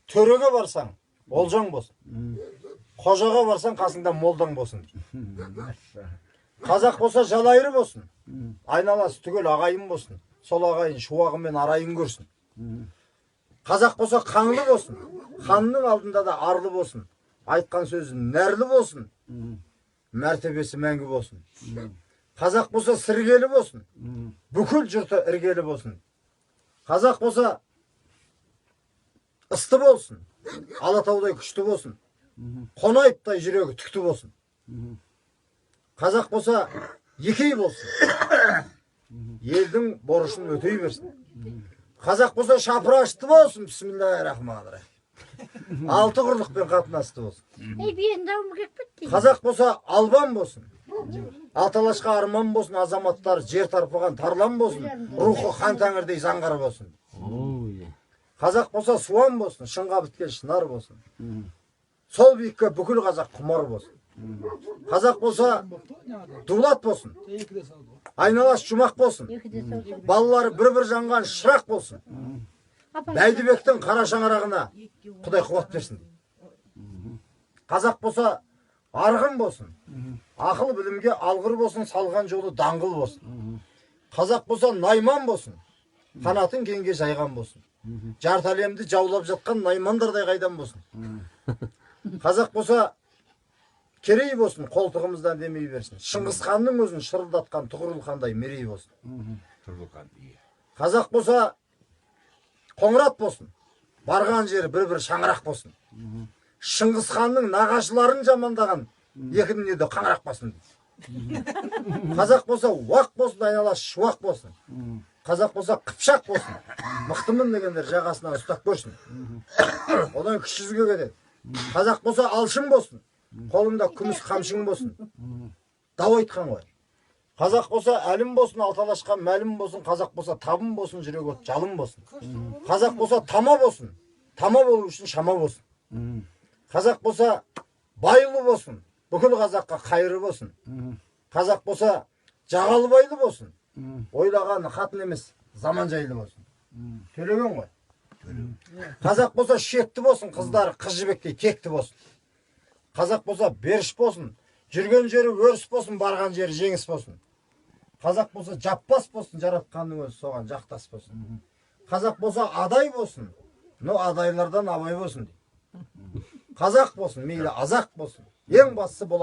Төреге барсаң, олжаң болсын. Қожаға барсаң, қасыңда молдаң болсын дейді. Қазақ болса, жалайыр болсын. Айналасы түгел ағайын болсын. Сол ағайын шуағы мен арайын көрсін. Қазақ болса, қаңлы болсын. Ханның алдында да арлы болсын. Айтқан сөзі нәрлі болсын. Мәртебесі мәңгі болсын. Қазақ болса, сіргелі болсын. Бүкіл жұрты іргелі болсын. Қазақ болса, ысты болсын. Алатаудай күшті болсын. Қонаевтай жүрегі түкті болсын. Қазақ болса, екей болсын. Елдің борышын өтей берсін. Қазақ болса, шапырашты болсын. Бисмиллахи рахмани рахим. Алты құрлықпен қатынасты болсын. Ей, менің дауым келіп кетті. Қазақ болса, албан болсын. Алты алашқа арман болсын, азаматтар жер тарпыған тарлан болсын, рухы хан тәңірдей заңғар болсын. Қазақ болса, суан болсын, шыңға біткен шынар болсын. Сол биікке бүкіл қазақ құмар болсын. Қазақ болса, дулат болсын. Айналасы жұмақ болсын. Екіде саусақ. Балалары бір-бір жанған шырақ болсын. Бәйдібектің қара шаңырағына Құдай қуат берсін. Қазақ болса, арғын болсын. Ақыл білімге алғыр болсын, салған жолы даңғыл болсын. Қазақ болса, найман болсын. Қанатын кеңге жайған болсын. Жарты әлемді жаулап жатқан наймандардай қайдан болсын. Қазақ болса, керей болсын, қолтығымыздан демей берсін. Шыңғыс ханның өзін шырылдатқан Тұғырыл хандай мерей болсын. Қазақ болса, Қоңырат болсын. Барған жері бір-бір шаңырақ болсын. Шыңғыс ханның нағашыларын жамандаған екі дүниеде қаңырақ болсын. Қазақ болса, уақ болсын, айналасы шуақ болсын. Қазақ болса, қыпшақ болсын. Мықтымын дегендер жағасынан ұстап көрсін. Одан кіші жүзге кетеді. Қазақ болса, алшын болсын. Қолында күміс қамшың болсын. Дау айтқан ғой. Қазақ болса, әлім болсын, алты алашқа мәлім болсын. Қазақ болса, табын болсын, жүрегі от жалын болсын. Қазақ болса, тама болсын. Тама болу үшін шама болсын. Қазақ болса, байлы болсын. Бүкіл қазаққа қайыры болсын. Қазақ болса, жағалбайлы болсын. Ойлаған қатын емес, заман жайлы болсын. Төлеген ғой. Қазақ болса, шекті болсын, қыздары қыз жібектей текті болсын. Қазақ болса, беріш болсын, жүрген жері өріс болсын, барған жері жеңіс болсын. Қазақ болса, жаппас болсын, жаратқанның өзі соған жақтас болсын. Қазақ болса, адай болсын, но адайлардан абай болсын дейді. Қазақ болсын, мейлі азақ болсын. Ең бастысы бола